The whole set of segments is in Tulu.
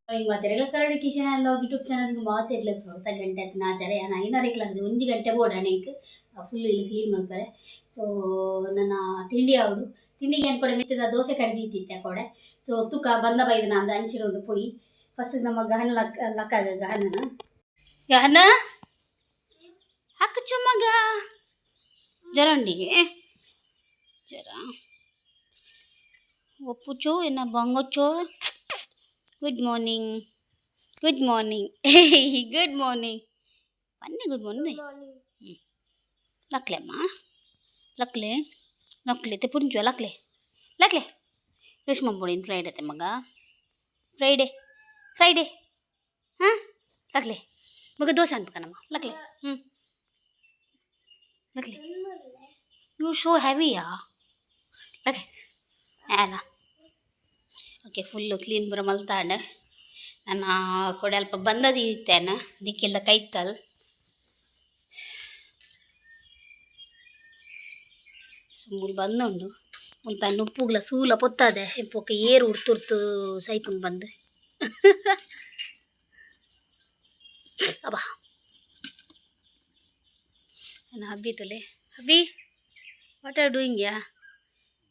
ಮಾತೆರೆಗ್ಲ Karadi kitchen and vlog YouTube channel ಮಾತೆರ್ಲ ಸ್ವಾಗತ. ಗಂಟೆ ಆಯ್ತು ನಾಚಾರೆ ನಾನು ಐನಾರು ಕ್ಲಾಸ್ ಒಂಜಿ ಗಂಟೆ ಬೋಡ ಎಂಕ್ ಫುಲ್ ಇಲ್ಲಿ ಕ್ಲೀನ್ ಮಲ್ಪರೆ. ಸೊ ನನ್ನ ತಿಂಡಿ ಅವಡು ತಿಂಡಿಗೆ ಏನು ಕೊಡೆ ಮೆತ್ತದ ದೋಸೆ ಕಡ್ದಿತ್ತಿತ್ತೆ ಕೊಡೆ. ಸೊ ತುಕ ಬಂದ ಬೈದ ನಂದು ಅಂಚಿರುಂಡು ಪೊಯಿ. ಫಸ್ಟ್ ನಮ್ಮ ಗಹನ ಲಕ್ಕ ಲಕ್ಕ ಗಹನನ ಗಹನ ಅಕ್ಕ ಮಗ ಜ್ವರ ಜ್ವರ ಒಪ್ಪುಚೋ ಏನ ಬಂಗೊಚ್ಚೋ. Good morning, good morning, good morning ಬನ್ನಿ. Good morning. ಲಕ್ಲೆ ಅಮ್ಮ, ಲಕ್ಲೆ ಲಕ್ಲೆ ते ಪುಂಚು ಲಕ್ಲೆ ಲಕ್ಲೆ ಬ್ರಷ್ ಮಾಡ್ಬಿಡಿ. ಫ್ರೈಡೆ ಅತ್ತೆ ಮಗ, ಫ್ರೈಡೆ ಫ್ರೈಡೆ. ಹಾಂ ಲಕ್ಲೆ ಮಗ, ದೋಸೆ ಅನ್ಬೇಕನಮ್ಮ. ಲಕ್ಲೆ ಹ್ಞೂ ಲಕ್ಲೆ. You so ಹೆವಿಯಾ ಲಕ್ಕೆ ಅಲ್ಲ. ಓಕೆ, ಫುಲ್ಲು ಕ್ಲೀನ್ ಪೂರ ಮಲ್ತಾಂಡ್. ನನ್ನ ಕೊಡೆ ಅಲ್ಪ ಬಂದದಿ ಇತ್ತೇನ ದಿಕ್ಕೆಲ್ಲ ಕೈತಲ್. ಸೊ ಮೂಲು ಬಂದುಂಡು ಮುಲ್ಪ ಉಪ್ಪುಗ್ಲ ಸೂಲ ಪೊತ್ತದೆ ಪೊಕ್ಕ ಏರು ಉರ್ತುರ್ತು ಸೈಪುನ್ ಬಂದು ಅಬ್ಬಾ. ನನ್ನ ಹಬ್ಬಿ ತುಲೆ. ಹಬ್ಬಿ, what are doing ಯಾ?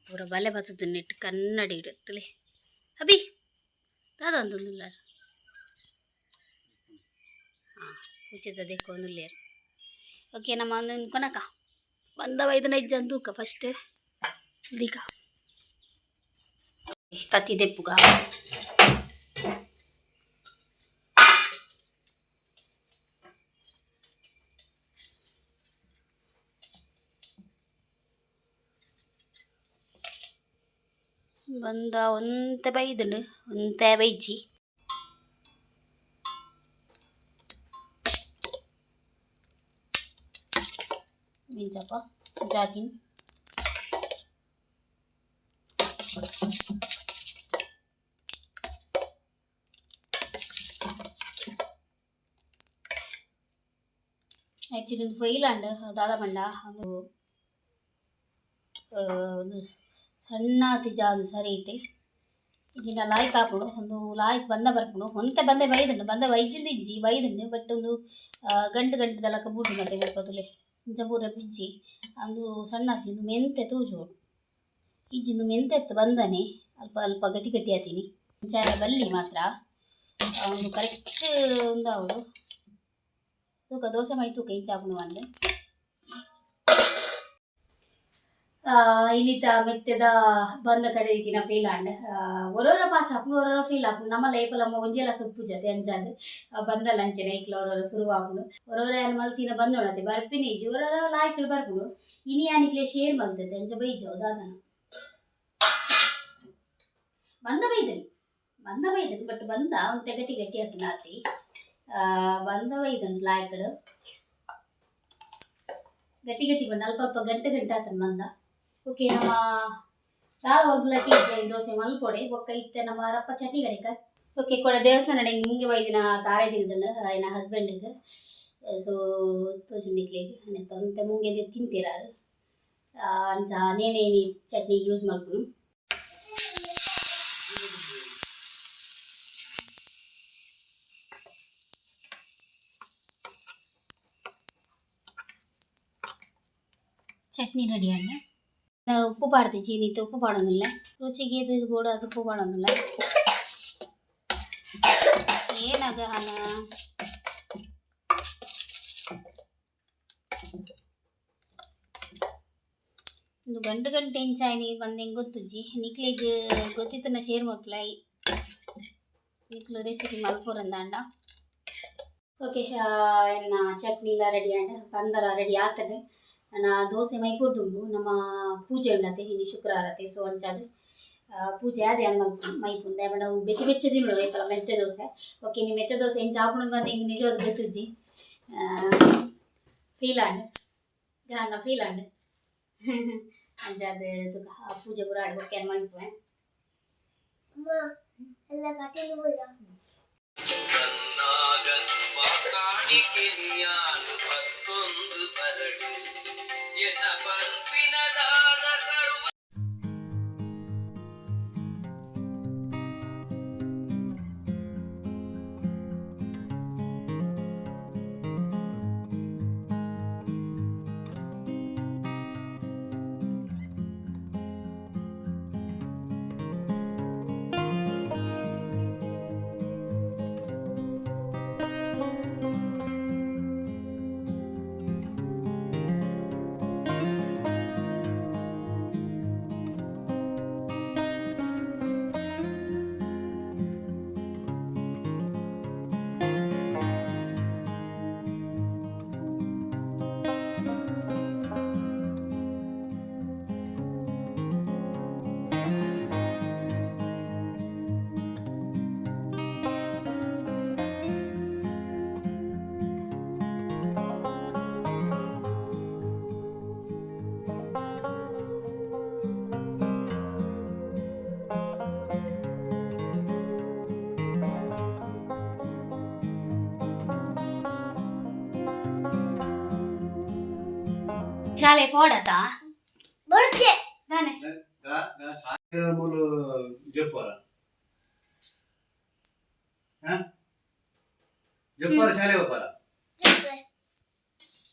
ಪೂರ ಬಲೆ ಬತ್ತದ ನೆಟ್ಟು ಕನ್ನಡಿ ಇಡುತ್ತಲೆ. ಅಭಿ ದಾದ ಅಂತಂದುಲ್ಲಾರ. ಹಾಂ, ಪೂಜೆದ ದೇಕೊಂದುಲ್ಲೇರು. ಓಕೆ, ನಮ್ಮ ಒಂದು ಕೊನಕ ಬಂದ ವೈದನ ಇಜ್ಜ ತೂಕ ಫಸ್ಟ್ ದೀಕ ಕತ್ತಿ ದೆಪ್ಪುಗ. ಬಂದ ಒಂತೆ ಬೈದುಂಡು ಒಂತೆ ಬೈಜಿ. ಇಂಚಪ್ಪ ಜಾತಿನ್ ಆ್ಯಕ್ಚುಲಿ ಒಂದು ಫೈಲ್ ಅಂಡ್ ದಾದ ಪಂಡ ಒಂದು ಒಂದು ಸಣ್ಣ ತಿಜ ಒಂದು ಸರಿ ಇಟ್ಟು ಇಜಿನ ಲಾಯ್ಕ್ ಆಪುಂಡು. ಒಂದು ಲಾಯ್ಕ್ ಬಂದ ಬರ್ಪುಂಡು. ಒಂತೆ ಬಂದೆ ಬೈದುಂಡು, ಬಂದ ಬೈಜಿಂದ ಇಜ್ಜಿ ಬೈದುಂಡು. ಬಟ್ ಒಂದು ಗಂಟು ಗಂಟು ಬೂಡು ಮತ್ತೆ ಮುಲ್ಪ ಇಂಚ ಪೂರ ಬಿಜ್ಜಿ ಅಂದು ಸಣ್ಣ ಆತಿ. ಒಂದು ಮೆಂತೆ ತೂಜೋಡು ಇಜ್ಜಿಂದು ಮೆಂತೆ ಬಂದನೆ ಅಲ್ಪ ಅಲ್ಪ ಗಟ್ಟಿ ಗಟ್ಟಿ ಆತೀನಿ. ಇಂಚ ಬಲ್ಲಿ ಮಾತ್ರ ಒಂದು ಕರೆಕ್ಟ್ ಒಂದು ಅವಳು ತೂಕ ದೋಸೆ ಮೈ ತೂಕ ಇಂಚ ಆಪುಂಡು ಅಂದೆ. ಇನಿತ ಮೆತ್ತೆದ ಬಂದ ಕಡೆ ಇತ್ತಿನ ಫೀಲ್ ಆಂಡ್ ಒರೋರ ಪಾಸ್ ಆಪುಂಡು, ಒರೋರ ಫೀಲ್ ಆಪುಂಡು. ನಮ್ಮ ಲೈಫ್ ನಮ್ಮ ಒಂಜಿ ಲಕ್ಕ ಪೂಜತೆ ಅಂಚಾದ್ ಬಂದಲ್ಲ ಅಂಚನೆ ಐಕ್ಲ ಒರೋರ ಸುರು ಆಪುಂಡು. ಒರೋರ ಯಾನ್ ಮಲ್ತಿನ ಬಂದೋಣತೆ ಬರ್ಪಿನ ಇಜ್ಜಿ, ಒರೋರ ಲಾಯ್ಕ್ ಬರ್ಪುಂಡು. ಇನಿ ಯಾನಿಕ್ಲೆ ಶೇರ್ ಮಲ್ತತೆ ಅಂಚ ಬೈಜವು ದಾದನ ಬಂದ ಬೈದನಿ ಬಂದ ಬೈದನ್. ಬಟ್ ಬಂದ ಒಂತೆ ಗಟ್ಟಿ ಗಟ್ಟಿ ಆತನ ಆತಿ ಬಂದ ಬೈದನ್ ಲಾಯ್ಕಡ್ ಗಟ್ಟಿ ಗಟ್ಟಿ ಬಂದ ಅಲ್ಪ ಅಲ್ಪ ಗಂಟೆ ಗಂಟೆ ಆತನ ಬಂದ. ಓಕೆ, ನಮ್ಮ ದಾಲ್ ಒಲ್ಪಲಕ್ಕೆ ದೋಸೆ ಮಲ್ಪೊಡೆ ಬೊಕ್ಕ ಇತ್ತೆ ನಮ್ಮ ರಪ್ಪ ಚಟ್ನಿ ಕಡೆಕ. ಓಕೆ, ಕೊಡ ದೇವಸ್ಥಾನ ಹಿಂಗೆ ಬೈದಿನ ತಾರೆ ದಿಗದಲ್ಲ ఆయన ಹಸ್ಬೆಂಡ್ಗೆ. ಸೊ ತೋಜುಂಡಿಕ್ಲೆಗ್ ಅಂತೆ ಮುಂಗೆ ತಿಂತೀರಾರು ಅಂಚ ನೇನೆ ಚಟ್ನಿ ಯೂಸ್ ಮಲ್ಪುನು. ಚಟ್ನಿ ರೆಡಿ ಆಂಡ. ಉಪ್ಪು ಪಾಡ್ತಿಜಿ ನೀತ, ಉಪ್ಪು ಪಾಡೊಂದುಲ್ಲೆ. ರುಚಿಗೆ ಇದು ಬೋಡು ಅದು ಉಪ್ಪು ಪಾಡೊಂದುಲ್ಲೆ. ಏನಾಗ ಹನ ಒಂದು ಗಂಟೆ ಗಂಟೆ ಇಂಚಾಯ್ನಿ ಬಂದು ಹೆಂಗೆ ಗೊತ್ತುಜ್ಜಿ. ನಿಕ್ಲೆಗ್ ಗೊತ್ತಿತ್ತನ ಶೇರ್ ಮಲ್ಪುಲ ನಿಕ್ಲು ರೆಸಿಪಿ ಮಲ್ಪುರಂದಾಂಡ. ಓಕೆ, ಎನ್ನ ಚಟ್ನಿ ಎಲ್ಲ ರೆಡಿ ಆಂಡ್ ಕಂದಲ ರೆಡಿ ಆತಂಡ್. ನನ್ನ ದೋಸೆ ಮೈಪುಡ್ದುಂಡು. ನಮ್ಮ ಪೂಜೆ ಉಂಡತೆ ಇನಿ ಶುಕ್ರವಾರ ಅತೆ. ಸೊ ಅಂಚಾದ್ ಪೂಜೆ ಅದೇ ಮಲ್ಪ ಮೈಪುಂಡು ಬಟ್ ಅವು ಬೆಚ್ಚ ಬೆಚ್ಚ ತಿನ್ನೋಡು ಐಪಲ ಮೆತ್ತೆ ದೋಸೆ. ಓಕೆ, ನೀ ಮೆತ್ತೆ ದೋಸೆ ಎಂಚ ಆಪುಂಡು ಬಂದು ಹಿಂಗೆ ನಿಜವಾದ ಗೊತ್ತುಜ್ಜಿ. ಫೀಲ್ ಆಂಡ್ ಗಾಂಡ ಫೀಲ್ ಆಂಡ್ ಅಂಚಾದ್ ಪೂಜೆ ಪೂರ ಆಡ್ ಓಕೆ ಮೈಪುವೆ. ಎಲ್ಲ ಕಟೀಲು ಬೋಡ. ಶಾಲೆ ಪೋಡತ ತಾನೆ. ಮೂಲು ಜಪ್ಪರ ಜಪ್ಪರ ಶಾಲೆ ಹೋಗ್ಬಾರ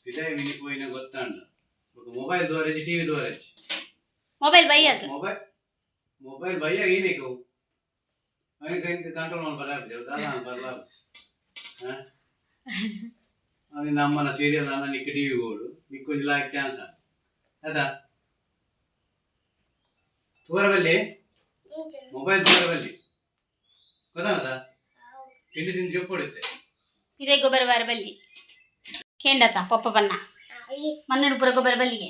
ಪಿದಾಯಿ ಮಿನಿ ಪೋಯಿನ ಗೊತ್ತಾಂಡ. ಮೊಬೈಲ್ ದ್ವಾರ, ಟಿವಿ ದ್ವಾರ. ಮೊಬೈಲ್ ಬೈಯಾಗ. ಮೊಬೈಲ್ ಮೊಬೈಲ್ ಭಯ ಏನಕ್ಕೆ ಅವನಿಗೆ ಕಂಟ್ರೋಲ್ ಮಾಡಿ ಬರಲಾಗ್ತದೆ, ದಾದ ಬರಲಾಗ್ತದೆ. ಅವನಿಗೆ ನಮ್ಮನ ಸೀರಿಯಲ್ ಅನ್ನ ನಿಕ್ಕ ಟಿವಿ ಬೋಡು ನಿಕ್ಕೊಂಜಿ ಲಾಯ್ಕ್ ಚಾನ್ಸ್ ಅದ ತೂರ ಬಲ್ಲಿ, ಮೊಬೈಲ್ ತೂರ ಬಲ್ಲಿ ಗೊತ್ತಾಗದ. ತಿಂಡಿ ತಿಂದು ಜೊಪ್ಪು ಹೊಡಿತೆ. ಇದೇ ಗೊಬ್ಬರ ಬಾರ ಬಲ್ಲಿ ಕೇಂಡತ ಪಪ್ಪ ಬಣ್ಣ ಮಣ್ಣು ಪೂರ ಗೊಬ್ಬರ ಬಲ್ಲಿಗೆ.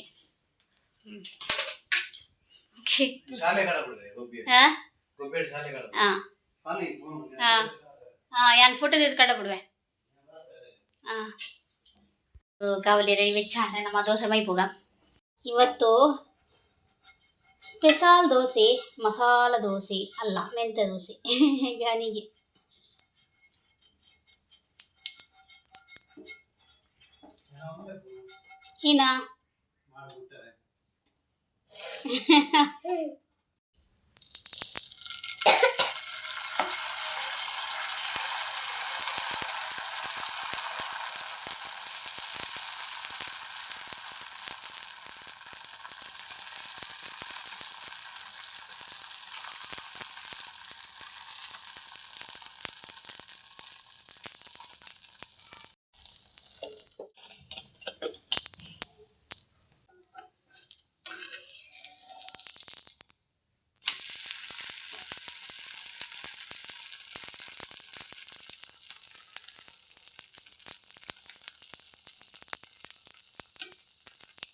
ಓಕೆ. ಶಾಲೆ ಕಡ ಬಿಡ್ರೆ ಗೊಬ್ಬಿ. ಹಾ. ಗೊಬ್ಬಿ ಶಾಲೆ ಕಡ. ಹಾ. ಅಲ್ಲಿ. ಹಾ ಹಾ, ಯಾನ್ ಫೋಟೋ ತೆಗೆದು ಕಡ ಬಿಡುವೆ. ಹಾ, ಕಾವಲಿ ರೆಡಿ ವೆಚ್ಚ ನಮ್ಮ ದೋಸೆ ಮೈಪುಗ. ಇವತ್ತು ಸ್ಪೆಷಲ್ ದೋಸೆ, ಮಸಾಲ ದೋಸೆ ಅಲ್ಲ, ಮೆಂತ್ಯ ದೋಸೆ ಗಾನಿಗೆ. ಏನಾ? ಮಾಡ್ಬಿಟ್ಟಾರೆ.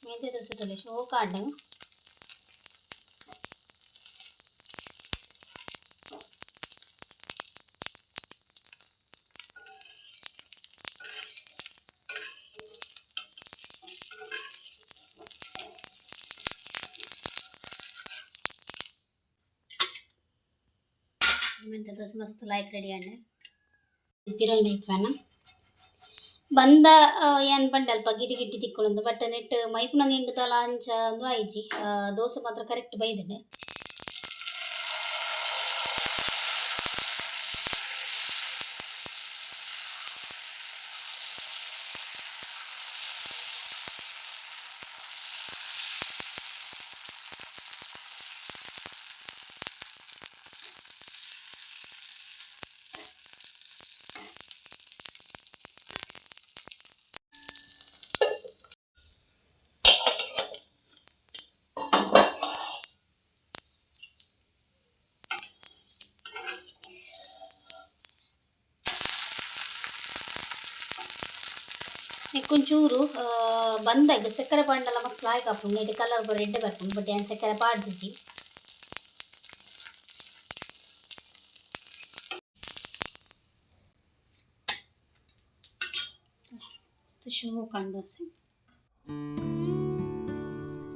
ಮೆಂತ್ಯ ದೋಸೆ ತೊಲೆ ಶೋಕಾಂಡ್. ಮೆಂತ್ಯ ದೋಸೆ ಮಸ್ತ್ ಲಾಯ್ಕ್ ರೆಡಿ ಆಂಡ್. ತಿರೋಯಿನ ಇಪ್ಪನ ಬಂದ ಏನ್ ಪಂಡ ಅಲ್ಪ ಗಿಟಿ ಗಿಟಿ ತಿಕ್ಕೊಳ್ಳೊಂದು, ಬಟ್ ನೆಟ್ ಮೈಪುನಂಗೆ ಎಂಕ್ ದಾಲ ಅಂಚ ಒಂದು ಆಯ್ಜಿ. ದೋಸೆ ಮಾತ್ರ ಕರೆಕ್ಟ್ ಬೈದುಂಡು. ನೆಕ್ಕೊಂಚೂರು ಬಂದಾಗ ಸಕ್ಕರೆ ಪಾಂಡಲ ಮಸ್ತ್ ಲಾಯ್ಕ್ ಆಪುಂಡು. ನೆಟ್ ಕಲರ್ ಪೂರ ಎಡ್ಡೆ ಬರ್ಪುಂಡು, ಬಟ್ ಯಾನ್ ಸಕ್ಕರೆ ಪಾಡ್ದಿಜಿ. ಮಸ್ತ್ ಶೋಕಾಂಡ್ ದೋಸೆ.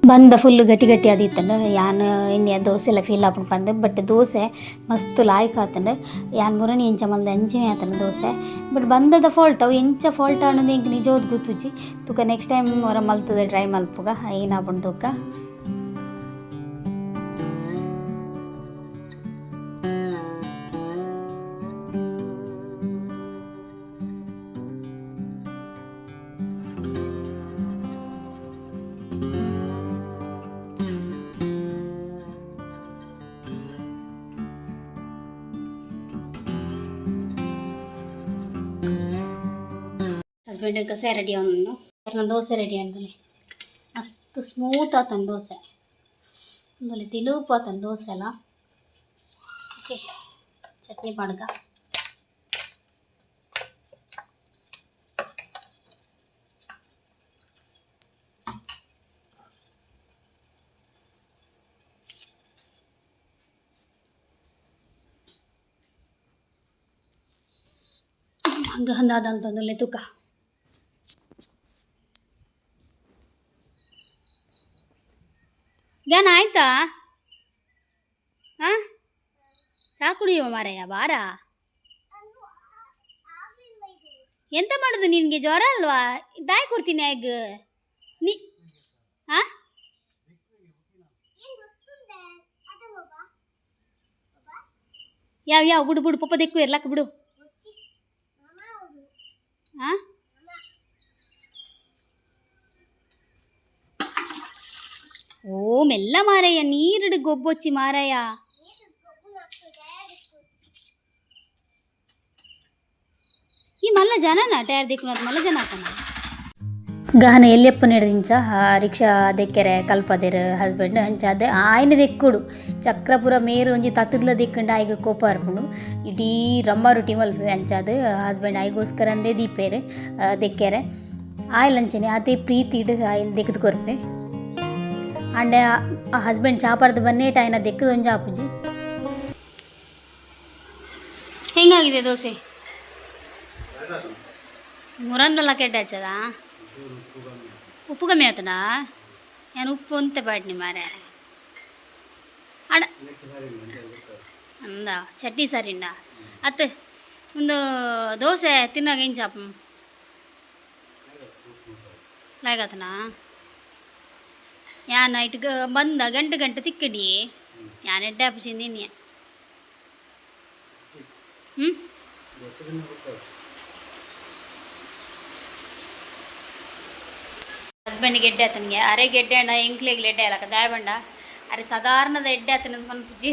ಬಂದ ಫುಲ್ ಗಟ್ಟಿ ಗಟ್ಟಿ ಆದಿತ್ತಂಡು. ಯಾನ್ ಎಣ್ಣೆ ದೋಸೆ ಎಲ್ಲ ಫೀಲ್ ಆಪುಂಡು ಪಂದ್, ಬಟ್ ದೋಸೆ ಮಸ್ತ್ ಲಾಯ್ಕ್ ಆತಂಡು. ಯಾನ್ ಮುರಣಿ ಎಂಚ ಮಲ್ದೆ ಅಂಚನೆ ಆತಂಡು ದೋಸೆ. ಬಟ್ ಬಂದದ ಫಾಲ್ಟ್ ಅವು ಎಂಚ ಫಾಲ್ಟ್ ಆಂಡ್ ಎಂಕ್ ನಿಜವಾದ್ ಗೊತ್ತುಜಿ. ತುಕ ನೆಕ್ಸ್ಟ್ ಟೈಮ್ ಒರ ಮಲ್ತದೆ ಟ್ರೈ ಮಲ್ಪುಗ, ಏನಾಪುಂಡು ತುಕ. ಹಸ್ಬೆಂಡ್ ಕಸೆ ರೆಡಿ ಅವನು. ದೋಸೆ ರೆಡಿ ಅಂದಲೆ ಮಸ್ತ್ ಸ್ಮೂತ್ ಆತನ ದೋಸೆ ಒಂದೊಳ್ಳೆ ತೆಲುಪು ಆತನ ದೋಸೆ ಅಲ್ಲ. ಓಕೆ, ಚಟ್ನಿ ಪಾಡ್ಗ. ಹಂಗೆ ಹಂದಾದ ಅಂತಂದಲ್ಲೇ ತುಕ. ಜ್ಞಾನ ಆಯ್ತಾ? ಹಾಂ, ಚಾ ಕುಡಿಯುವ ಮಾರಾಯ ಬಾರ. ಎಂತ ಮಾಡುದು ನಿನಗೆ? ಜ್ವರ ಅಲ್ವಾ? ದಾಯಿ ಕೊಡ್ತೀನಿ. ಆಗ ನೀ ಆ ಯಾವ ಯಾವ ಬಿಡು ಬಿಡು ಪಪ್ಪ ದೆಕ್ಕು ಇರ್ಲಕ್ಕ ಬಿಡು. ಆ ಓ ಮೆಲ್ಲ ಮಾರಯ್ಯ, ನೀರುಡು ಗೊಬ್ಬೊಚ್ಚಿ ಮಾರಯ್ಯ. ಈ ಮಲ್ಲ ಜನನ ಟೈರ್ ದಿಕ್ಕುನದು ಮಲ್ಲ ಜನ ಆತನ. ಗಹನ ಎಲ್ಲಿಯಪ್ಪ ನಡೆದಿಂಚ ರಿಕ್ಷಾ ದೆಕ್ಕೆರೆ ಕಲ್ಪದೆರ್ ಹಸ್ಬೆಂಡ್ ಅಂಚ ಅದ ಆಯ್ನ ದೆಕ್ಕುಡು ಚಕ್ರಪುರ ಮೇರು ಒಂಜಿ ತತ್ತುದ್ಲ ದಿಕ್ಕಂಡ ಆಯ್ಗ ಕೋಪ ಬರ್ಪುಂಡು. ಇಡೀ ರಮ್ಮ ರುಟಿ ಮಲ್ಪೆ ಅಂಚಾದ್ ಹಸ್ಬೆಂಡ್ ಆಯ್ಗೋಸ್ಕರ ಅಂದೇ ದೀಪೇರು ದೆಕ್ಕೆರೆ ಆಯ್ಲಂಚನೆ ಅದೇ ಪ್ರೀತಿಡ್ ಆಯ್ನ ದೆಕ್ಕದ್ ಕೊರ್ಪೆ. ಅಂಡ ಆ ಹಸ್ಬೆಂಡ್ ಚಾಪರ್ದು ಬನ್ನೇಟ ಆಯ್ನ ದೆಕ್ಕದ ಒಂಜಿ ಆಪುಜಿ. ಹೆಂಗಾಗಿದೆ ದೋಸೆ? ಮುರಂದಲ್ಲ ಕೆಡ್ಡ ಹಚ್ಚದ ಉಪ್ಪು ಕಮ್ಮಿ ಆತನಾ? ನಾನು ಉಪ್ಪು ಅಂತೆ ಪಾಡ್ನಿ ಮಾರೆ. ಅಡ ಅಂದ ಚಟ್ನಿ ಸರಿಂಡ ಅತ್ ಒಂದು ದೋಸೆ ತಿನ್ನಾಗ ಎಂಚಾಪ ಲಾಗತನಾ? ಯಾ ನೈಟ್ ಬಂದ ಗಂಟೆ ಗಂಟೆ ತಿಕ್ಕಡಿ ಯಾನ್ ಎಡ್ಡೆ ಆಪುಜಿ ನಿನ್ನೆ. ಹ್ಞೂ ಹಸ್ಬೆಂಡ್ಗೆ ಎಡ್ಡೆ ಆತನಿಗೆ ಅರೆ ಗೆಡ್ಡೆ ಅಣ್ಣ ಎಂಕ್ಲೆಗ್ ಎಡ್ಡೆ ಅಲ್ಲಕ ದಾಯಬಂಡ ಅರೆ ಸಾಧಾರಣದ ಎಡ್ಡೆ ಆತನ ಪನ್ಪುಜಿ.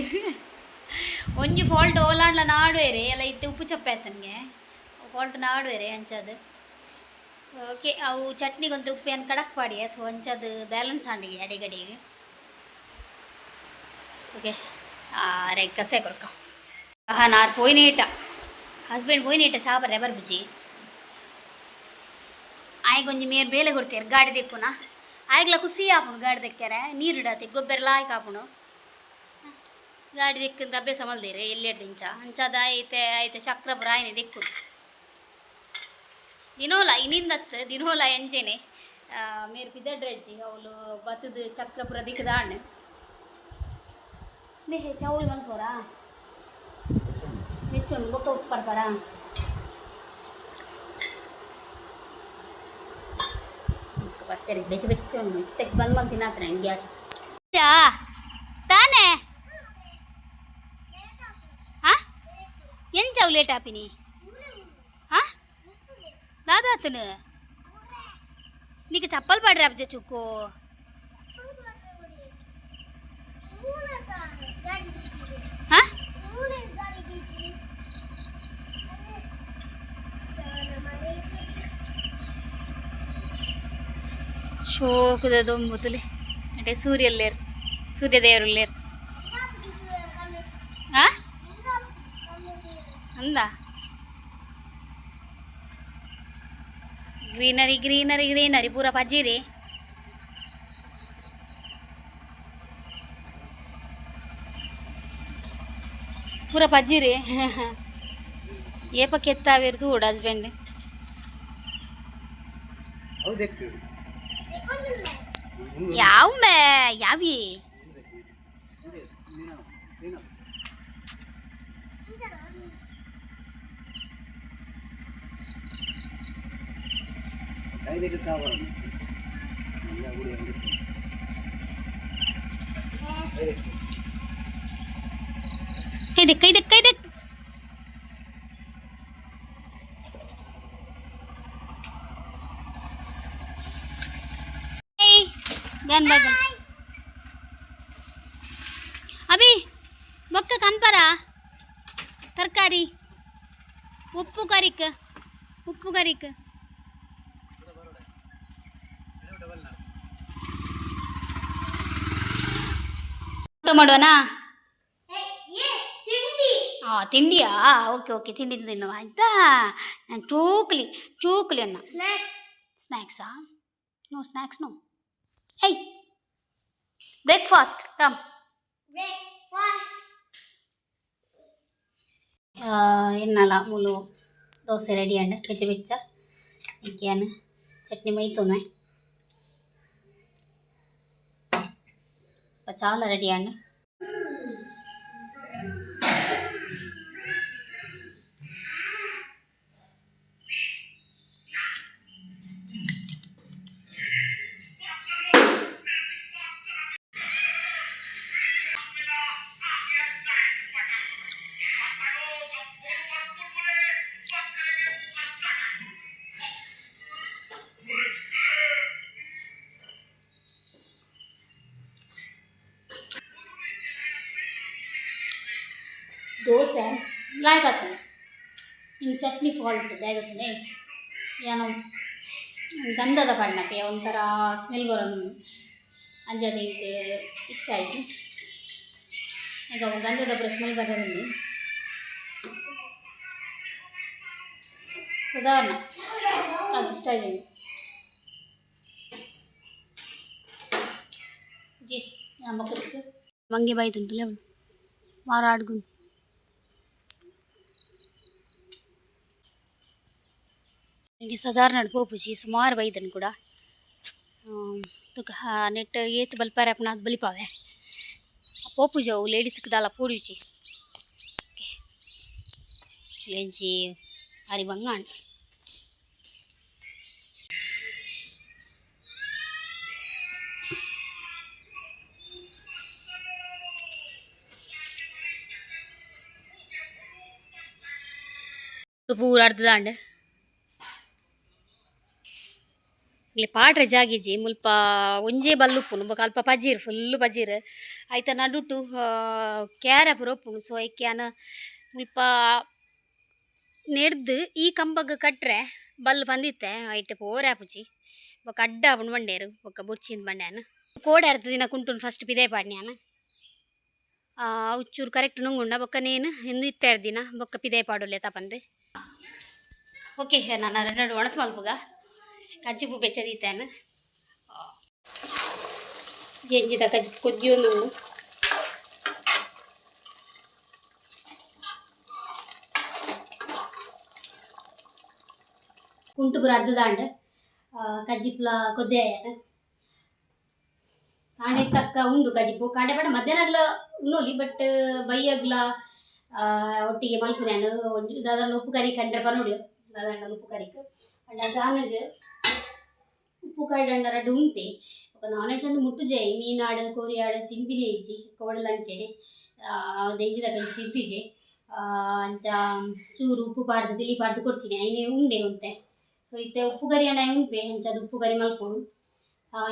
ಒಂಜಿ ಫಾಲ್ಟ್ ಓಲಾಂಡ್ಲ ನಾಡುವೆರೆ ಎಲ್ಲ ಇತ್ತೆ ಉಪ್ಪು ಚಪ್ಪೆ ಆತನಿಗೆ ಫಾಲ್ಟ್ ನಾಡುವೆರೆ ಅಂಚದು. ಓಕೆ, ಅವು ಚಟ್ನಿಗೊಂದು ಉಪ್ಪು ಏನು ಕಡಕ್ ಪಾಡಿಯ, ಸೊ ಅಂಚದು ಬ್ಯಾಲೆನ್ಸ್ ಆಂಡಿಗೆ ಅಡಿಗಡಿಗೆ. ಓಕೆ, ಅರೆ ಕಸೆ ಕೊರ್ಕ. ಹಾಂ, ನಾರು ಪೋಯಿನೇಟ ಹಸ್ಬೆಂಡ್ ಪೋಯಿನೇಟ ಚಾಪರೆ ಬರ್ಬುಜಿ. ಆಯ್ಗೊಂಜಿ ಮೇರ್ ಬೇಲೆ ಕೊಡ್ತೀರ ಗಾಡಿ ದೆಕ್ಕುನ ಆಯ್ಗ್ಲ ಖುಷಿ ಆಪುಂಡು. ಗಾಡಿ ದೆಕ್ಕೆರೆ ನೀರು ಇಡತ್ತೆ ಗೊಬ್ಬರ ಲಾಯ್ಕ್ ಆಪುಂಡು. ಗಾಡಿ ದೆಕ್ಕಂತ ಅಭ್ಯಾಸ ಮಲ್ದೇರೆ ಎಲ್ಲೆಡ್ದು ಇಂಚ ಅಂಚದ ಐತೆ ಐತೆ ಚಕ್ರಪುರ ಆಯ್ನೆ ದೆಕ್ಕು ದಿನೋಲ ಇನ್ನಿಂದತ್ತು ದಿನೋಲ ಎಂಚೆನೆ ಮೇರ್ ಪಿದಡ್ರಜ್ಜಿ ಅವಳು ಬತ್ತದ ಚಕ್ರಪುರ ದಿಕ್ಕದ ಅಣ್ಣ ನೇ ಚೌಲ್ ಮಲ್ಪೋರಾ ಮೆಚ್ಚೊಂಡು ಬೊಕ್ಕ ಉಪ್ಪು ಪರ್ಪರ ಬತ್ತೆರೆ ಬೆಚ್ಚ ಬೆಚ್ಚ ಉಂಡು. ಇತ್ತೆಗ್ ಬಂದ್ ಬಂದು ತಿನ್ನತ್ರ ಗ್ಯಾಸ್ ತಾನೇ. ಆ ಎಂಚವು ಲೇಟ್ ಆಪಿನಿ? ಆ దాదాతును నీకు చప్పలు పడరా అబ్జ చుక్కు. ಶೋಕದ ದೊಂಬುತುಲೆ అంటే సూర్యులు లేరు, సూర్యదేవులు లేరు. అందా ಗ್ರೀನರಿ ಗ್ರೀನರಿ ಗ್ರೀನರಿ ಪೂರ ಪಜ್ಜಿರಿ. ಪೂರ ಪಜ್ಜಿರಿ. ಏಪ ಕೆತ್ತಾವೇರು ತೂಡು ಹಸ್ಬೆಂಡ್. ಯಾವ ಯಾವಿ ಕೈ ದಿಕ್ ಕೈ ದಿಕ್ ಕೈ ದಿಕ್. ಗನ್ ಬಾಯ್ ಬನ್ ಅಭಿ ಬೊಕ್ಕ ಕನ್ಪರ ತರಕಾರಿ ಉಪ್ಪು ಕರಿಕ್ ಉಪ್ಪು ಕರಿಕ್. ಊಟ ಮಾಡುವನಾ? ಹಾಂ, ತಿಂಡಿಯಾ? ಓಕೆ ಓಕೆ, ತಿಂಡಿ ತಿನ್ನುವ ಆಯ್ತಾ? ನಾನು ಚೂಕ್ಲಿ ಚೂಕ್ಲಿ ಅನ್ನ ಸ್ನ್ಯಾಕ್ಸಾ? No snacks no. ಏಯ್, ಬ್ರೇಕ್ಫಾಸ್ಟ್ ಕಮ್. ಎನ್ನಲ ಮೂಲು ದೋಸೆ ರೆಡಿ ಅಂಡ್ ಬೆಚ್ಚ ಬೆಚ್ಚ. ಇಕ್ಯಾನ್ ಚಟ್ನಿ ಮೈತೋನೆ చాలా రెడీ అండి. ದೋಸೆ ಲಾಯ್ಕ್ ಇಂಗ್ ಚಟ್ನಿ ಫಾಲ್ಟ್ ದಾಯೆಗ್ ಯಾನು ಗಂಧದ ಬಣ್ಣಕ್ಕೆ ಒಂಥರ ಸ್ಮೆಲ್ ಬರೋದು ಅಂಜಾದ ಇಂಕ್ ಇಷ್ಟ ಆಯ್ತು. ಈಗ ಗಂಧದ ಪೂರ ಸ್ಮೆಲ್ ಬರೋದು ಸಾಧಾರಣ ಅದು ಇಷ್ಟ ಆಯ್ತು. ಮಂಗೆ ಬಾಯ್ದುಂಟು ಮಾರಾಡ್ಗುನ್ ಇಂಗೆ ಸಾಧಾರಣ ಪೋಪುಜಿ ಸುಮಾರು ಬೈದನ್ ಕೂಡ. ತುಕ ನೆಟ್ ಏತ್ ಬಲ್ಪಾರೆ ಅಪುನ ಅದು ಬಲಿಪಾವೆ. ಪೋಪುಜಿ ಅವು ಲೇಡೀಸ್ ದಾಲ ಪೋಡಿಯುಜಿ. ಲೇಂಜಿ ಅರಿ ಬಂಗಾಂಡ್. ಪೂರ ಅರ್ಧದಾಂಡ್ ಇಲ್ಲಿ ಪಾಟ್ರೆ ಜಾಗಿಜಿ ಮುಲ್ಪ ಒಂಜೇ ಬಲ್ಲುಪ್ಪುನು ಬೊಕ ಅಲ್ಪ ಪಜೀರ್ ಫುಲ್ಲು ಪಜೀರ್. ಐತ ನಡುಟು ಕ್ಯಾರ ಪೂರ ಉಪ್ಪುಂಡು. ಸೊ ಐಕ್ ಯಾನ್ ಮುಲ್ಪ ನೆಡ್ದು ಈ ಕಂಬಗ್ ಕಟ್ರೆ ಬಲ್ಲು ಪಂದಿತ್ತೆ ಐಟ್ ಪೋರೆ ಆಪುಜಿ. ಬೊಕ ಅಡ್ಡ ಆಪುಂಡು ಬಂಡೇರು ಬೊಕ ಬೊರ್ಚಿಂದ್ ಬಂಡ್ಯಾನ ಕೋಡೆ ಅರ್ಧ ದಿನ ಕುಂಟುನು ಫಸ್ಟ್ ಪಿದೈ ಪಾಡ್ನ್ಯಾನ ಉಚ್ಚೂರು ಕರೆಕ್ಟ್ ನುಂಗುಂಡ ಬೊಕ ನೇನು ಇಂದು ಇತ್ತೆ ದಿನ ಬೊಕ್ಕ ಪಿದೈ ಪಾಡೊಲ್ಲೆ ತಪಂದು. ಓಕೆ, ನಾನು ಎರಡು ಒಣಸು ಮಲ್ಪುಗ ಕಜ್ಜಿಪು ಬೆಚ್ಚದೀತಾನು ಜೆಂಜಿದ ಕಜ್ಜಿಪು ಕೊದ್ದಿಯೊಂದುಂಡು. ಕುಂಟು ಪೂರ ಅರ್ಧದಾಂಡ್ ಕಜ್ಜಿಪ್ಲ ಕೊದ್ದೆ ಕಾಂಡೆ ತಕ್ಕ ಉಂಡು ಕಜ್ಜಿಪು. ಕಾಂಡೆ ಪಂಡ ಮಧ್ಯಾಹ್ನಗ್ಲ ಉಣ್ಣೋಲಿ, ಬಟ್ ಬಯ್ಯಗ್ಲ ಒಟ್ಟಿಗೆ ಮಲ್ಪುನ್ಯಾನು ಒಂಜಿ ದಾದಾಂಡ ಉಪ್ಪು ಕರಿ ಕಂಡ್ರೆ ಪನೊಡು ದಾದಾಂಡ ಉಪ್ಪು ಕರಿಕ್. ಪಂಡ ದಾನಗ್ ಉಪ್ಪು ಕರಿ ಅಂಡ ರಡ್ಡ್ ಉಂಪೆ. ಬೊಕ ನಾನ್ ವೆಜ್ ಅಂದ್ ಮುಟ್ಟುಜೆ, ಮೀನಾಡ್ ಕೋರಿಯಾಡ್ ತಿನ್ಪಿನೇ ಇಜ್ಜಿ. ಕೋಡಲ ಅಂಚೆನೆ ದೆಂಜಿದ ಕಜ್ಜಿ ತಿಂತಿಜೆ. ಅಂಚ ಚೂರು ಉಪ್ಪು ಪಾಡ್ದ್ ತಿಳಿ ಪಾಡ್ದ್ ಕೊರ್ತೀನಿ, ಐನೆ ಉಂಡೆ ಒಂತೆ. ಸೊ ಇತ್ತೆ ಉಪ್ಪು ಕರಿ ಅಂಡ ಉಂಪೆ, ಅಂಚಾದ್ ಉಪ್ಪು ಕರಿ ಮಲ್ಪೊಡು.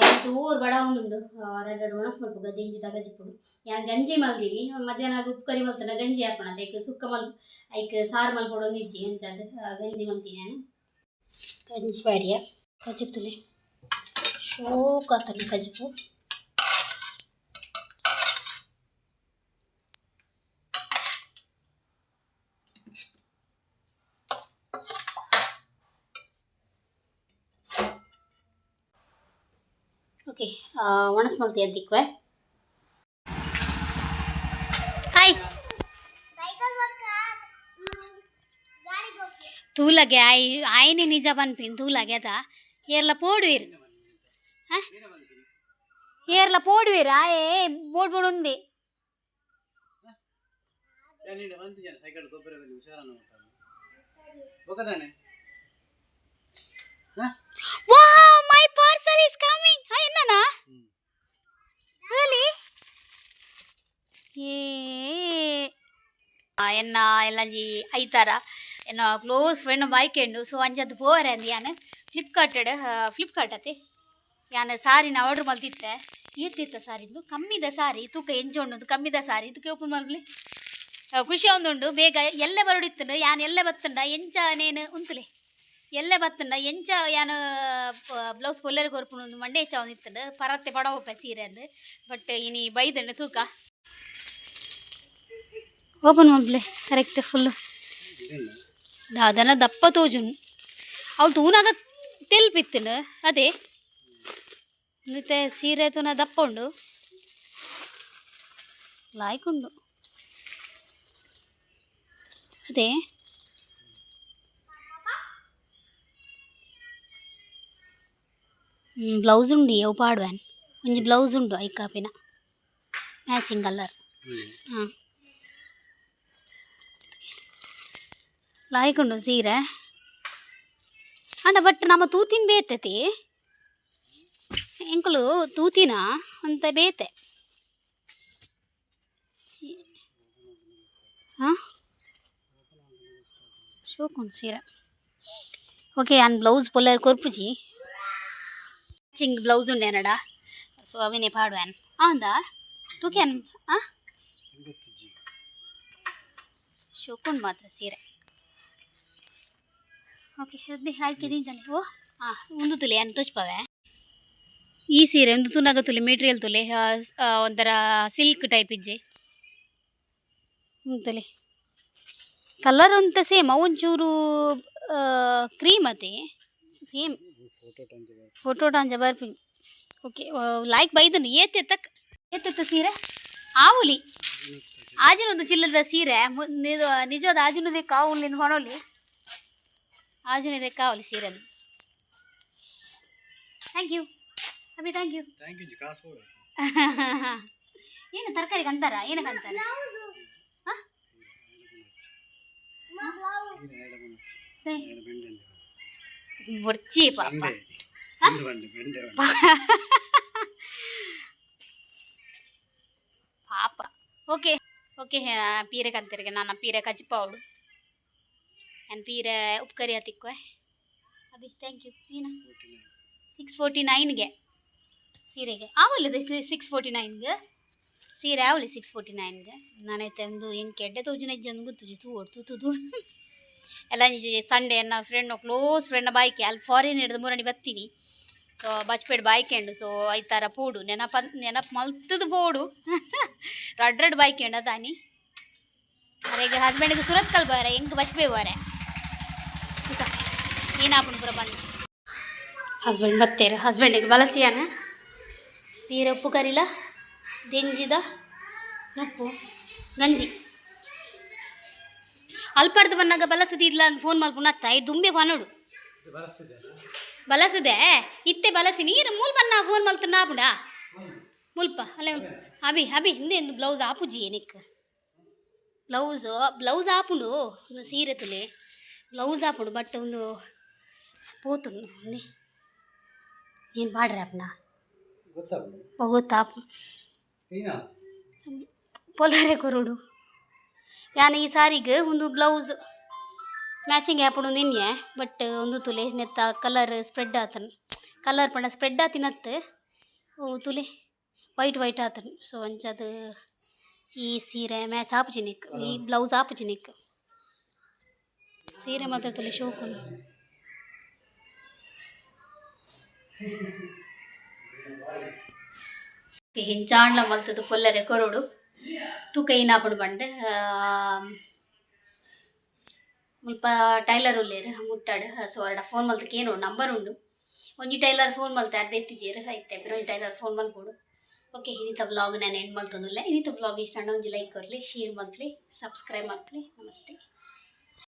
ಎಂಕ್ ಓರ್ ಬಡಾವೊಂದುಂಡು. ರಡ್ಡ್ ರಡ್ಡ್ ಒಣಸ್ ಮಲ್ಪುಗ ದೆಂಜಿದ ಕಜಿಪುಡು. ಯಾನ್ ಗಂಜಿ ಮಲ್ದಿನಿ ಮಧ್ಯಾಹ್ನ. ಉಪ್ಪು ಕರಿ ಮಲ್ತುಂಡ ಗಂಜಿ ಆಪುಂಡು ಐಕ್ ಸುಕ್ಕ ಮಲ್ ಐಕ್ ಸಾರು ಮಲ್ಪೊಡು ಇಜ್ಜಿ, ಅಂಚಾದ್ ಗಂಜಿ ಮಲ್ತೀನಿ ಯಾನ್. ಗಂಜಿ ಪಾಡಿಯ ಕಜಿಪು ತೂಲೆ ಶೋಕು ಆತುಂಡು ಕಜಿಪು. ಓಕೆ, ಒಣಸ್ ಮಲ್ತಿ ಅಂತಿಕ್ವೆ. ಹಾಯ್ ತೂಲಗೆ ಆಯ್ ಆಯ್ನೆ ನಿಜ ಪನ್ಪಿನ ತೂಲಗೆ ಅದ ಏರ್ಲ ಪೋಡುವೆರ್. ಏರ್ಲ ಪೋಡುವೆರ್ ಆಯೆ ಬೋಡ್ ಬೋಡ್ ಉಂದೆ. ಸೈಕಲ್ ಗೊಬ್ಬರ ಹುಷಾರನ್ನು ಬೊಕದಾನೆ. Wow, my parcel is coming. ಹಾ ಎನ್ನನಾ? ರಿಯಲಿ? ಏ ಎನ್ನ ಎಲ್ಲಂಜಿ ಐತಾರ ಎನ್ನ ಕ್ಲೋಸ್ ಫ್ರೆಂಡ್ ಬೈಕ್ ಉಂಡು. ಸೊ ಅಂಚದ್ದು ಪೋವರೆ ಅಂದ್ ಯಾನ್ ಫ್ಲಿಪ್ಕಾರ್ಟ್ ಫ್ಲಿಪ್ಕಾರ್ಟ್ ಅತ್ತೆ ಯಾನ್ ಸಾರಿನ ಆರ್ಡರ್ ಮಲ್ತಿತ್ತೆ. ಏತಿತ್ತ ಸಾರಿಂದು ಕಮ್ಮಿದ ಸಾರಿ ತೂಕ ಎಂಚ ಉಂಡು ಕಮ್ಮಿದ ಸಾರಿ ಇದಕ್ಕೆ ಓಪನ್ ಮಲ್ಪಲಿ ಖುಷಿ ಒಂದುಂಡು. ಬೇಗ ಎಲ್ಲೆ ಬರೋಡಿತ್ತುಂಡು ಯಾನ್ ಎಲ್ಲೆ ಬತ್ತುಂಡ ಎಂಚ ನೇನು ಉಂತುಲೆ ಎಲ್ಲೆ ಬತ್ತುಂಡ ಎಂಚ ಯಾನ್ ಬ್ಲೌಸ್ ಪೊಲ್ಲೆರ್ ಕೊರ್ಪುಂಡು ಮಂಡೆ ಹೆಚ್ಚ ಇತ್ತುಂಡು ಪರತ್ತೆ ಪಡ ಹೋಪೆ ಸೀರೆ ಅಂದ್. ಬಟ್ ಇನಿ ಬೈದುಂಡು ತೂಕ ಓಪನ್ ಮಲ್ಪಲೆ ಕರೆಕ್ಟ್ ಫುಲ್ಲು ದಾದನ ದಪ್ಪ ತೋಜುಂಡು. ಅವ್ಳು ತೂನಾಗ ತೆಲ್ಪಿತ್ತುಂಡು ಅದೇ ಮತ್ತೆ ಸೀರೆ ತೂನ ದಪ್ಪ ಉಂಡು ಲಾಯ್ಕ್ ಉಂಡು ಅದೇ. ಬ್ಲೌಸ್ ಉಂಡು ಅವು ಪಾಡುವೆನ್ ಒಂಜಿ ಬ್ಲೌಸ್ ಉಂಡು ಐಕಾಪಿನ ಮ್ಯಾಚಿಂಗ್ ಕಲರ್. ಹಾಂ ಲಾಯ್ಕ್ ಉಂಡು ಸೀರೆ ಅಂಡ. ಬಟ್ ನಮ್ಮ ತೂತಿನ ಬೇತತಿ ಎಂಕುಲು ತೂತಿನ ಅಂತ ಬೇತೆ. ಹಾಂ ಶೋಕುಂಡು ಸೀರೆ. ಓಕೆ, ಯಾನ್ ಬ್ಲೌಸ್ ಪೊಲ್ಲೆರ್ ಕೊರ್ಪುಜಿ. ಮ್ಯಾಚಿಂಗ್ ಬ್ಲೌಸ್ ಉಂಡು ಎನಡ, ಸೊ ಅವೆನೆ ಪಾಡುವೆನ್. ಆಂದ ತೂಕೆನ್. ಹಾಂ ಶೋಕುಂಡು ಮಾತ್ರ ಸೀರೆ. ಓಕೆ, ಆಯ್ಕೆ ದಿಂಜನೆ. ಓ ಹಾಂ, ಒಂದು ತುಲೆ ಏನು ತೋಚ್ಪವೆ ಈ ಸೀರೆ. ಒಂದು ತುನಗ ತುಲೆ ಮೆಟೀರಿಯಲ್ ತುಲೆ, ಒಂಥರ ಸಿಲ್ಕ್ ಟೈಪ್ ಇಜ್ಜೆ ತುಲೆ. ಕಲರ್ ಅಂತ ಸೇಮ್, ಒಂಚೂರು ಕ್ರೀಮ್ ಅತೆ ಸೇಮ್. ಫೋಟೋ ಟಾಂಜ ಬರ್ಪಿ. Okay, like ಬೈದನು. ಏತೆತ್ತಕ್ ಏತೆತ್ತ ಸೀರೆ ಆವುಲಿ. ಆಜಿನೊಂದು ಚಿಲ್ಲದ ಸೀರೆ ನಿಜವಾದ ಆಜಿನದೇ ಕಾವುಲಿ ಹೊಣೋಲಿ, ಆಜಿನದೇ ಕಾವಲಿ ಸೀರೆ. Thank you Abhi, thank you. Thank you. ಕಾಸು. ಏನು ತರಕಾರಿ ಕಂತಾರ? ಏನು ಕಂತಾರ? ಹಾಂ, ಬೊರ್ಚಿ ಪಾಪ. ಬೆಂಡೆ. ಪಾಪ. ಓಕೆ ಓಕೆ, ಪೀರೆ ಕಂತಿರಿಗೆ ನಾನು ಪೀರೆ ಕಜಿಪಾವಳು. ನಾನು ಪೀರೆ ಉಪ್ಕರಿ ತಿಕ್ವೆ. Abhi, thank you. ಸೀನಾ 649ಗೆ ಸೀರೆಗೆ ಆವಲ್ಲ? 649ಗೆ ಸೀರೆ ಆವಲಿ 649ಗೆ. ನಾನೈತೆ ಒಂದು ಹೆಂಗೆ ಎಡ್ಡೆ ತೋಜುನ ಇಜ್ಜಂದು ಗೊತ್ತುಜಿ. ತೂ ತೂ ತೂ ಎಲ್ಲ. ಸಂಡೇ ನನ್ನ ಫ್ರೆಂಡ್, ಕ್ಲೋಸ್ ಫ್ರೆಂಡ್ನ ಬಾಯ್ಕೆ ಅಲ್ಲಿ ಫಾರಿನ್ ಹಿಡಿದು ಮೂರಣಿ ಬತ್ತೀನಿ. ಸೊ ಬಚ್ಪೇಡ್ ಬಾಯ್ಕೆಂಡು. ಸೊ ಐತಾರ ಪೋಡು ನೆನಪ ನೆನಪು ಮಲ್ತದ ಪೋಡು. ರಡ್ ರಡ್ ಬಾಯ್ಕೆಂಡು ಅದಾನಿ. ಅರೆಗೆ ಹಸ್ಬೆಂಡ್ಗೆ ಸುರತ್ಕಲ್ ಬಾರೆ, ಎಂಕ್ ಬಚ್ಪೇ ಬಾರೆ. ಏನಾಪುಣ ಪೂರ ಬಂದು ಹಸ್ಬೆಂಡ್ ಬತ್ತೇರು. ಹಸ್ಬೆಂಡಿಗೆ ಬಲಸಿಯಾನ ಪೀರೆ ಉಪ್ಪು ಕರಿಲ, ದೆಂಜಿದ ನುಪ್ಪು ಗಂಜಿ. ಅಲ್ಪಡ್ದು ಬಂದಾಗ ಬಲಸದಿಲ್ಲ ಅಂತ ಫೋನ್ ಮಲ್ಪುನ ಅತ್ತ ಇಡ್ ದುಂಬೆ ಫನೋಡು ಬಲಸುದೆ ಇತ್ತೆ ಬಲಸಿ ನೀರು ಮೂಲ್ ಬನ್ನ ಫೋನ್ ಮಲ್ತು ನಾಪುಡ ಮುಲ್ಪ ಅಲ್ಲೇ. ಅಭಿ ಅಭಿ, ಹಿಂದೆ ಎಂದು ಬ್ಲೌಸ್ ಆಪುಜಿ ನಿಕ್? ಬ್ಲೌಸ್ ಬ್ಲೌಸ್ ಆಪುಂಡು. ಒಂದು ಸೀರೆ ತುಲೆ, ಬ್ಲೌಸ್ ಆಪುಂಡು. ಬಟ್ ಒಂದು ಪೋತುಂಡು. ಏನು ಪಾಡ್ರೆ ಅಪ್ನ ಗೊತ್ತಾಪು ಪೊಲಾರೆ ಕೊರಡು. ಯಾನ್ ಈ ಸಾರಿಗೆ ಒಂದು ಬ್ಲೌಸ್ ಮ್ಯಾಚಿಂಗ್ ಆಪುಂಡು ನಿನ್ನೆ. ಬಟ್ ಒಂದು ತುಲೆ ನೆತ್ತ ಕಲರ್ ಸ್ಪ್ರೆಡ್ ಆತನ್. ಕಲರ್ ಪಂಡ ಸ್ಪ್ರೆಡ್ ಆತಿನತ್ತು ತುಲೆ ವೈಟ್ ವೈಟ್ ಆತನ್. ಸೊ ಅಂಚದು ಈ ಸೀರೆ ಮ್ಯಾಚ್ ಆಪುಜಿ ನಿಕ್, ಈ ಬ್ಲೌಸ್ ಆಪುಜಿ ನಿಕ್. ಸೀರೆ ಮಾತ್ರ ತುಲೆ ಶೋಕುಂಡು. ಹಿಂಚಾಂಡ್ಲ ಮಲ್ತದು ಪೊಲ್ಲರೆ ಕೊರೊಡು. ತೂಕ ಏನಾಪುಂಡು ಪಂಡ್. ಮುಲ್ಪ ಟೈಲರ್ ಉಲ್ಲೇರು ಮುಟ್ಟಾಡು. ಸೊ ಅರಡ ಫೋನ್ ಮಲ್ತಕ್ಕೆ ಏನು ನಂಬರ್ ಉಂಡು. ಒಂಜಿ ಟೈಲರ್ ಫೋನ್ ಮಲ್ತೆ, ಅರ್ಧ ಎತ್ತಿಜೇರು ಐತೆ. ಬೇರೆ ಒಂಜಿ ಟೈಲರ್ ಫೋನ್ ಮಲ್ಪೊಡು. ಓಕೆ, ಇನ್ನಿತ ವ್ಲಾಗ್ ನಾನು ಎಂಡ್ ಮಲ್ತೊಂದುಲ್ಲೆ. ಇನ್ನಿತ ವ್ಲಾಗ್ ಇಷ್ಟ ಆಂಡ ಒಂಜಿ ಲೈಕ್ ಕೊರ್ಲಿ, ಶೇರ್ ಮಲ್ಪಲಿ, ಸಬ್ಸ್ಕ್ರೈಬ್ ಮಲ್ಪಲಿ. ನಮಸ್ತೆ.